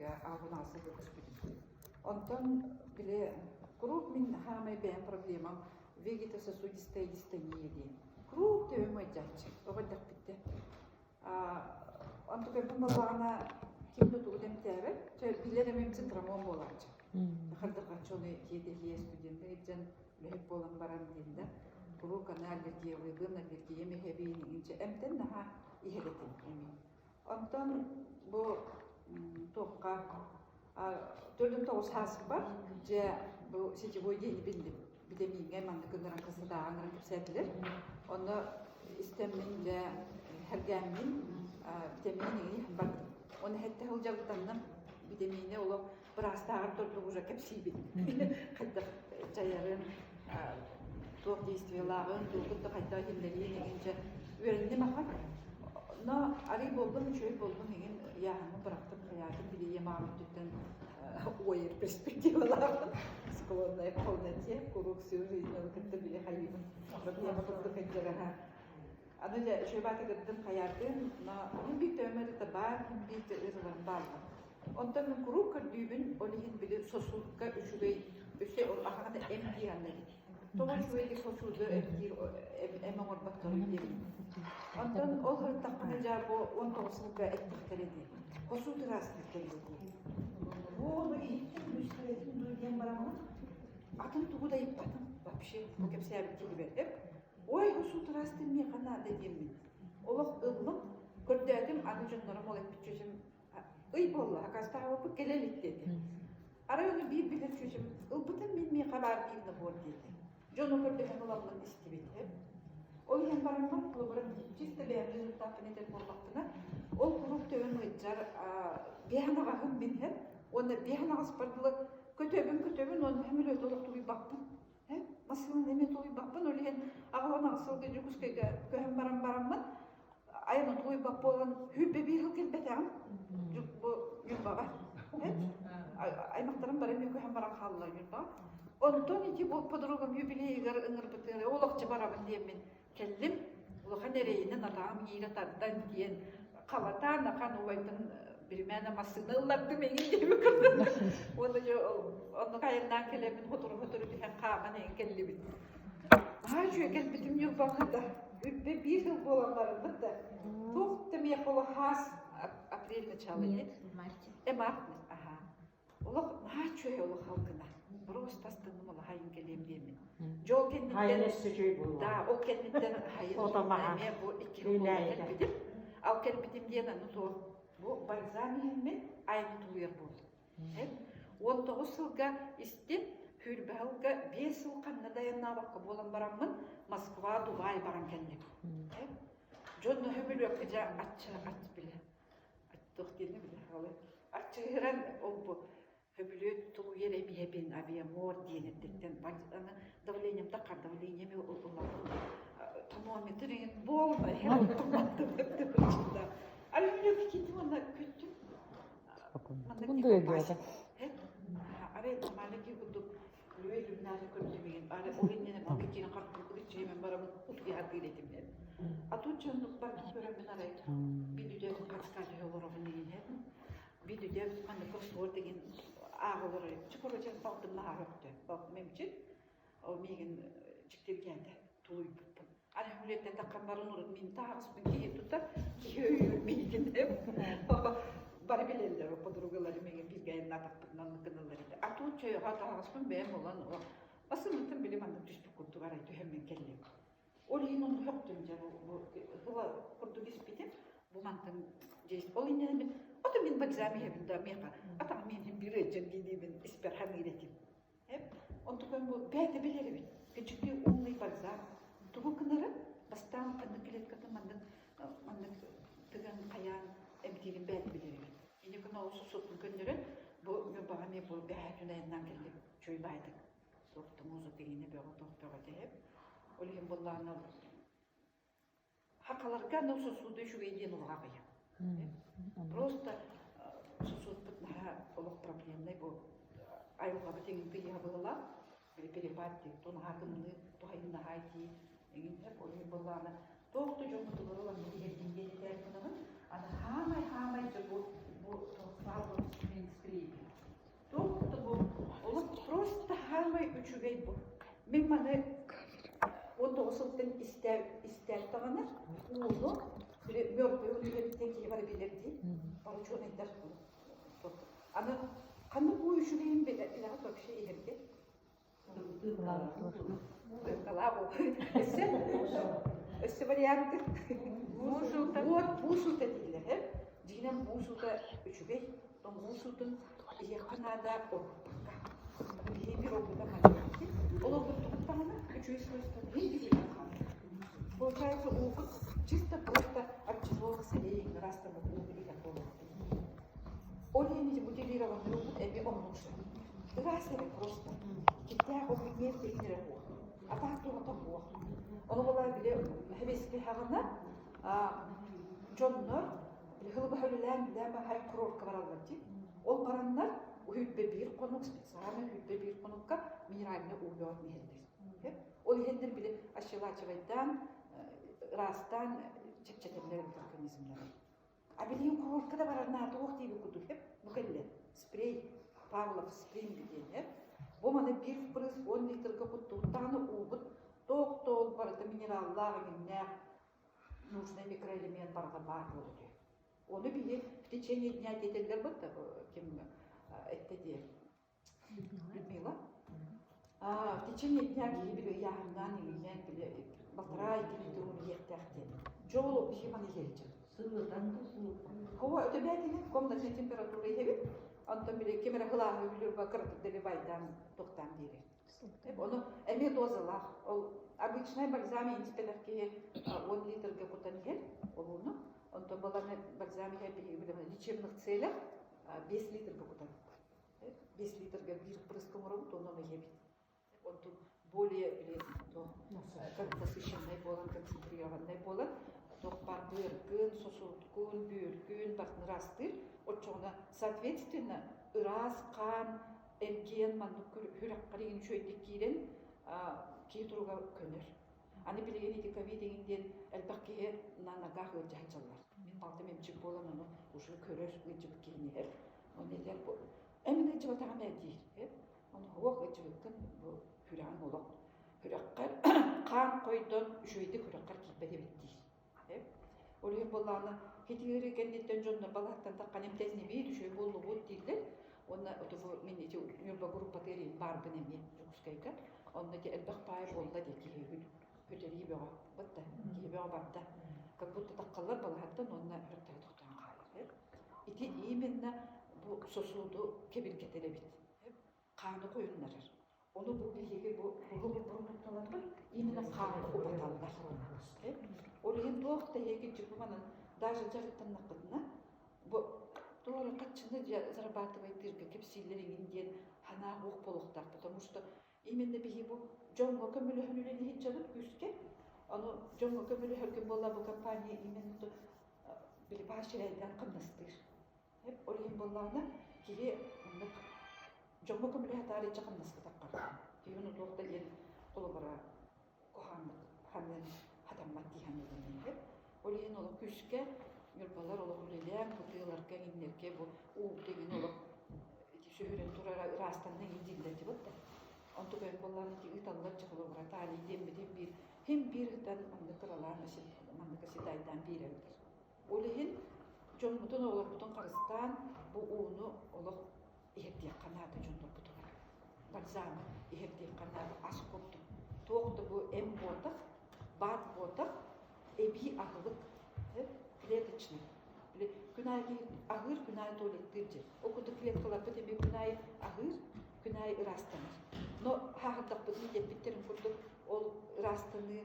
Дьокуускайга аҕабын сылга көспүтүм. Онтон били куруук мин хаамай бэйэм проблемам вегетососудистая дистония диэн. Куруук төбөм ыалдьааччы, оҕо эрдэхпиттэн. Онтукайбын буоллаҕына ким да тугу да эмтээбэт. Чэ, билэр эмим цитрамон буолааччы. Хардырҕаччы ону тиэтэһиэ студенты илдьэн үлэһит буолан баран диэн да куруук аны аллергиялыыбын, аллергиям иһэбин, иҥинчэ эмтэн наһаа иһэр этим эми. Онтон бу туохха 49 сааспар дьэ бу сетевой диэни биллим. Битэмииҥҥэ маннык ыҥыран хасытааҕы ыҥыран кэпсээтилэр. Онно истэммин дьэ сэргээммин битэмиин иҥин иһэн бардым. Оны эһэтте сылдьабытанным битэмиини олох быраастааҕар тордук уже кэпсиибин. Хайдах дьайарын, туох действиелааҕын, тугу да хайдах иһиллэриин иҥин дьэ үөрэнним ахан. Но арый буоллум, үчүгэй буоллум иҥин ыйааһыммын бырахтым, хайаатым били ийэм аҕам өттүттэн уойар перспективалаахпын. Склонная к полноте, куруук всю жизнь ону кытта били хайыыбын. Проблема курдук сылдьар Аны дьэ үчүгэй баатыгырдым хайаатым, но мин биир төбөм ыарыыта баар, мин биир ыарыыларым бааллар. Онтон мин куруук көрдүүбүн, ол иһин били сосудка үчүгэй, өссө ол аһаҕана эм диэҕинэ тоҕо үчүгэйдик сосуду эмтиир эм оҥорботторуй диэбит. Онтон ол сырыттахпына дьэ бу 19 сылга эттэхтэрэ дии. Сосуд ыраастыыр кэлиэ дии. Буолу иһиттим, үстэрэтин дуу диэн бараммын, атын тугу да ыйыппатым вообще бу кэпсээбит киһибэр. Ой, сосуд ыраастыыр миэхэ наада диэммин. Олох ыллым, көрдөөтүм, аны дьоннорум ол эппит чүөчэм ый буолла, акаастаабыппыт кэлэ илик диэтэ. Арай ону биир билэр чүөчэм ылбытым мин миэхэ баар биир набор диэтэ. Дьону көрдөһөн ыламмын истибитим. Ол иһэн бараммын, холобура, чисто бэйэм результаппын этэр буоллахпына, ол куруук төбөм ыалдьар биэһэн аҕаһым мин иһэн, уонна биэһэн аҕаспар дылы көтөбүн көтөбүн уонна сөмөлүөтү олох тулуйбаппын. Массыынаны эмиэ тулуйбаппын, ол иһин аҕалан аҕыс сылга Дьокуускайга көһөн баран бараммын, айаны тулуйбат буолан 21 сыл кэлбэтэҕим бу Ньурбаҕа. Аймахтарым бары эмиэ көһөн баран хааллылар Ньурбаҕа. Онтон ити бу подругам юбилейыгар ыҥырбытыгар олохчу барабын диэммин кэллим. Улахан эрэйинэн атаҕым иирэ тардан диэн халатаан ахан убайбын биримээнэ массыына ыллардым эҥин диэбит курдук. Уонна дьэ оннук айаннаан кэлэммин сотору-сотору түһэн хааман эҥин кэллибит. Наһаа үчүгэй кэлбитим Ньурбаҕа да. Үрбэ биир сыл буолан барбыт да. Туох да миэхэ олох хаас апрель начало нет? В марте. Э, март, аха. Олох наһаа үчүгэй олох халкына. Просто астынным олох айын кэлиэм диэммин. Дьэ ол кэнниттэн Хайын өссө үчүгэй буолуо. Да, ол кэнниттэн хайын Отомаһа. эмиэ бу икки буолан Үүнээйитэ. кэлбитим. Ал кэлбитим диэн аны туох бу бальзам иһиммин айаны тулуйар буоллум. 19 сылга истим, сүүрбэ сылга 5 сыл ханна да айаннаабакка буолан бараммын Москва, Дубай баран кэллим. Дьон сөбүлүөккэ дьэ ачча ач билэ. Туох диэни билэ Аччыгыран ол бу сөбүлүөт тулуйар эбиһэбин авиамор диэн эрдэттэн аны давлением таххар давлением ылабын тонометр иһин буолма Алюминий китим уонна күттүм Тугун да өйдөөтө. Арай нормально киһи курдук иллюминатор көрдүмүгүн ары ол иннинэ бу киһини харпыгыччыймен барабын утуйаатыыр этим А тут дьоннук барытын көрөммүн арай бидүдэ хаскаачы олоробун иһин бидүдэ маннык кроссворд деген ааҕа олорор короче балтым наһаа өттө балтым эмчит ол миигин дьиктиргээтэ тулуйбуппун Аны үлэттэн таххан баран урут мин таһаҕаспын киһи тутар, киһи өйүүр миигин бары билэллэр, подругаларым миигин бииргэ айаннаатахпытына оннук гыналлар этэ. А тут чөйөҕө таһаҕаспын бэйэм булан басыммыттан били маннык түспүт курдук арай түһэммин кэллим. Ол иһин ону сөхтүм дьэ бу тыла курдук испитим. Бу мантан ол иннинэ мин ото мин бальзам иһэбин да миэхэ атаҕым миэнин биир ыалдьар дии-диибин испэр ханыыр этим. Онтукайым бу бэйэтэ билэр эбит. Кичити умный бальзам. Тугу гынарын бастаан ханнык клеткатын маннык маннык тыган хайаан эмтиирин бэйэтэ билэр эбит. Ини гына ол сусутун көннөрөн бу Ньурбаҕа эмиэ бу бэһээ күн айаннаан кэллим. Чуй баайдык. Туох да музыка иҥинэ бөҕө туох бөҕө тэһэп. Ол иһин буоллаҕына Хахаларга аны сосуду үчүгэй диэн улаҕа аҕыйах. Просто сосудпут наһаа олох проблемнай бу айылҕабыт иҥин тыйыһа быһыылаах били перепад диэн то наһаа тымныы туһайын наһаа итии иҥин сөп ол иһин буоллаҕына туох да дьоммутугар ылан иһэрдин диэн этээр гынабын аны хаамай хаамай дьэ бу бу Үчүгэй бу. Мин маны 19 сылтан истээт даҕаны ууну били мёртвый үлэбиттэн киһи бары билэр дии. Учуонайдар Аны ханнык уу үчүгэйин билэҕит вообще иһэргэ? Өссө өссө варианты. Вот муус уута дииллэр э. Дьиҥинэн муус уута үчүгэй. Муус уутун иһиэххэ наада оргуппакка. Биһи биир оргутан маннык. Ол оргуттубут даҕаны үчүгэй свойствоны иһин биһиги хаалар. Получается уубут чисто просто от тяжелых солей ыраастанар ууну иһэр буолуохтаах. Ол иһин ити бутилированный уубут эмиэ оннук сөп. Ыраас эрэ просто. Киттээх ол нефть эрэ суох. А так туоҕата суох. Ону буолаа били хэбиэскэһэҕинэ дьоннор хылбаһа үлэлээн үлэлээн баһай курортка бараллар дии. Ол бараннар үһүрбэ биир хонук специально үһүрбэ биир хонукка минеральный уу бөҕөтүн иһэллэр. Ол иһэннэр били ощелачивайдаан, ыраастаан чэпчэтэллэр эбит организмнары. А билигин курортка да барар наада туох диэбит курдук эп бу кэллэ спрей Павлов спринг диэн эп бу маны биир впрыск 10 литрга куттубут даҕаны уубут тоох-тоол барыта минераллаах иҥиннээх нужный микроэлемент барыта баар буолар үһү. Ону биһи в течение дня диэтэллэр бытта ким эттэ диэ Людмила. В течение дня киһи били ыйааһыннаан иҥиннээн били полтора икки литр ууну иһиэхтээх диэн. Дьол биһи маны иһэлдьэр. Сылытан да суукка. Һоо, өтөбээтини комнатная температура иһэбит. Онтон били ким эрэ хылааһы бүлүрба кыратык дэли байдаан тохтаан биэрэр. Ону эмиэ дозалаах. Ол обычнай бальзам иинспэтэх киһи 10 литргэ кутан иһэр ол ууну. Онтон баланы бальзам иһэр биһиги лечебных целях 5 литргэ кутан. 5 литрга биир впрыск оҥоробут, онон иһэбит. Онтун более били как насыщеннай буолан, концентрированнай буолан, туох баар быаргын, сосудкун, бүөргүн барытын ыраастыыр. Оччоҕуна, соответственно, ыраас хаан эргийэн маннык сүрэххэр иҥин үчүгэйдик киирэн киһи туруга көнөр. Аны билигин ити ковид иҥин диэн элбэх киһи на ногах ыалдьа сылдьаллар. Мин балтым эмчит буолан ону уже көрөр ыалдьыбыт киһини иһэр. Оны этэр бу эмин ыалдьыбатаҕым ээ диир. Ону уох ыалдьыбыккын бу сүрэҕиҥ олох сүрэххэр хаан хойдон үчүгэйдик сүрэххэр киирбэт эбит диир. Ол иһин буоллаҕына хитиири кэнниттэн дьоннор балаһаттан таххан эмтэннибит, үчүгэй буоллубут дииллэр. Уонна ото бу мин ити Ньурба группатыгар баарбын эмиэ Дьокуускайга. Онно ити элбэх паай буолла дии киһи хүтэрии бөҕө бытта, киһи бөҕө барда. Как будто таххаллар балаһаттан уонна өртөһө тохтоон хаалар. Ити именно бу сосуду кэбиргэтэр эбит. Хааны хойуннарар. Ону бу биһиги бу продукталарбыт именно хааны убаталлар. Ол иһин туох да эһиги дьыппыманан даже дьарыктаннаххытына бу туора хаччыны зарабатывайтыырга кэпсииллэр иҥин диэн санаа уох буолуохтаах, потому что именно биһи бу дьоҥҥо көмөлөһөн үлэлиһит дьонут күүскэ ону дьоҥҥо көмөлөһөргө буолла бу компания именно били баашырайдаан хамнастыыр. Ол иһин буоллаҕына киһи оннук дьоҥҥо көмөлөһө таарычча хамнаска таххар. Киһи ону туох да диэн холобура куһааннык ханыан хатаммат дии саныыбын мин. Ол иһин олох күүскэ ньурбалар олох үлэлээн бу тыаларга иҥнэргэ бу уубут иҥин олох ити сүһүрэн турара ыраастанна иҥин дииллэр дии да. Онтук өйөн буоллаҕына ити ыыталлар дьэ холобура таалий диэммитин биир хим биир ыытан маннык кыралаан маннык оседайдаан биэрэллэр. Ол иһин дьоммутун, оҕолорбутун харыстаан бу ууну олох иһэрдиэххэ наада дьоннорбутугар. Бальзамы иһэрдиэххэ наада ас курдук. Туох да бу эм буотах, баат буотах, эбии аһылык клеточный. Күн аайы киһи аһыыр, күн аайы туалеттыыр дьэ. Ол курдук клеткаларбыт эмиэ күн аайы аһыыр, күн аайы ыраастанар. Но хааһырдахпытын диэппиттэрин курдук ол ыраастаныы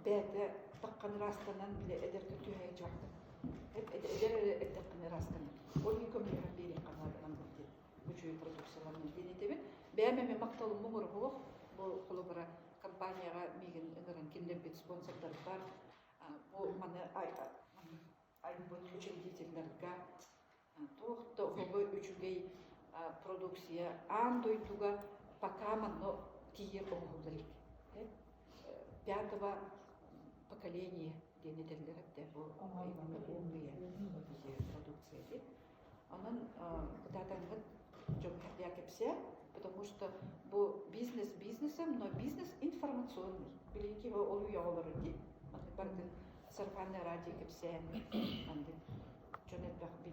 бэйэтэ таххан ыраастанан бile эдэргэ түһэ дьаҕда. Эдэр эрэ эттэххинэ ыраастанар. Ол иһин көмөлөһөн биэриэххэ наада маннык диэн үчүгэй продукцияларынан диэн этэбин. Бэйэм эмиэ махталым муҥуруһуох бу холобура компанияҕа миигин ыҥыран киллэрбит спонсордарбар бу маны айбыт учредителлэргэ туох да оҕо үчүгэй продукция аан дойдуга пока манна тиийэ оҥоһуллар илик. Пятого поколения диэн этэллэр этэ бу умные продукция диэн. Онон кытаатаҥҥыт дьон кэпсээ, потому что бу бизнес бизнес. бизнесом, но бизнес информационный. Билигин киһи ол үйэ олорор дии. Маннык бардын сарафанное радио кэпсээн, маннык дьон элбэх.